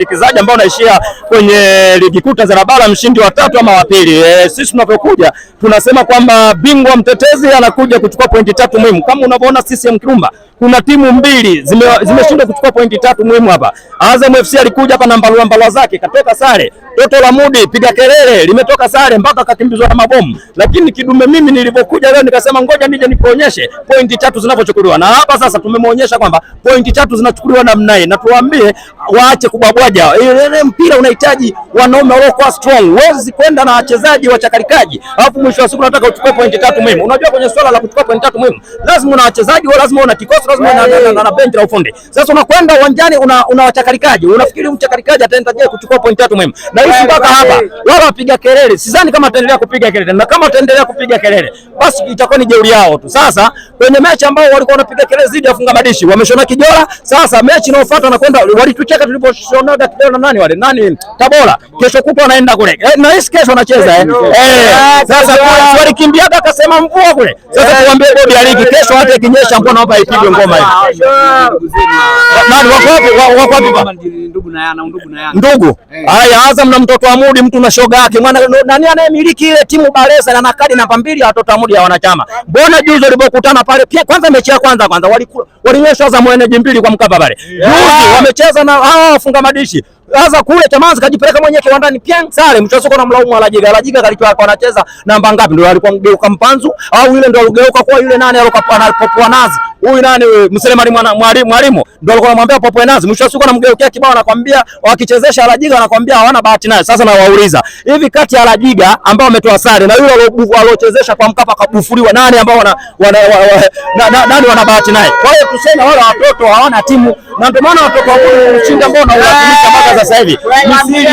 Mwekezaji ambao unaishia kwenye ligi kuu Tanzania bara, mshindi wa tatu ama wa pili. Sisi tunavyokuja tunasema kwamba bingwa mtetezi anakuja kuchukua pointi tatu muhimu. Kama unavyoona CCM Kirumba, kuna timu mbili zimeshindwa kuchukua pointi tatu muhimu hapa. Azam FC alikuja hapa na mbalua mbalua zake katoka sare. Toto la Mudi piga kelele limetoka sare mpaka kakimbizwa na mabomu. Lakini kidume mimi nilivyokuja leo nikasema ngoja nije nikuonyeshe pointi tatu zinavyochukuliwa. Na hapa sasa tumemuonyesha kwamba pointi tatu zinachukuliwa namna hii, na tuwaambie waache kubwabwaja. Ile mpira unahitaji wanaume waliokuwa strong. Huwezi kwenda na wachezaji wachakalikaji, alafu mwisho wa siku unataka uchukue pointi tatu muhimu. Unajua kwenye swala la kuchukua pointi tatu muhimu lazima una wachezaji, lazima una kikosi, lazima una na benchi la ufundi. Sasa unakwenda uwanjani una wachakalikaji, unafikiri mchakalikaji ataenda je kuchukua pointi tatu muhimu? Na hivi mpaka hapa wala wapiga kelele, sidhani kama ataendelea kupiga kelele, na kama ataendelea kupiga kelele basi itakuwa ni jeuri yao tu. Sasa kwenye mechi ambao walikuwa wanapiga kelele zidi ya funga madishi wameshona kijora. Sasa mechi inayofuata wanakwenda, walitucheka tuliposhonaga kijora na nani wale nani Tabora, kesho kutwa wanaenda kule na hisi kesho wanacheza Sasa walikimbiaga akasema mvua kule. Sasa tuambie bodi ya ligi kesho, hata ikinyesha mbona naomba ipigwe ngoma hii. Nani wako wapi? Wako wapi pa? Ndugu na yana, ndugu na yana. Ndugu. Haya, Azam na mtoto wa Mudi, mtu na shoga yake. Mwana nani anayemiliki ile timu Balesa na nakadi namba 2 ya watoto wa Mudi ya wanachama. Mbona juzi walipokutana pale pia kwanza mechi ya kwanza kwanza walinyesha Azam Energy 2 kwa Mkapa pale. Juzi wamecheza na hawa wafunga madishi. Sasa kule Chamazi kajipeleka mwenyewe kiwandani pia sare, mwisho wa siku anamlaumu Alajiga. Alajiga kalikuwa anacheza namba ngapi? Ndio alikuwa mgeuka mpanzu au yule ndio aligeuka kwa yule nani alikuwa anapopoa nazi. Huyu nani Mselemani mwana mwalimu ndio alikuwa anamwambia popoe nazi. Mwisho wa siku anamgeukia kibao anakwambia wakichezesha Alajiga anakwambia hawana bahati naye. Sasa nawauliza, hivi kati ya Alajiga ambao ametoa sare na yule aliochezesha kwa Mkapa kabufuliwa, nani ambao wana, wana, wana, nani wana bahati naye? Kwa hiyo tuseme wale watoto hawana timu, na ndio maana watoto wa ushindi ambao wanalazimisha mpaka sasa hivi misiri ya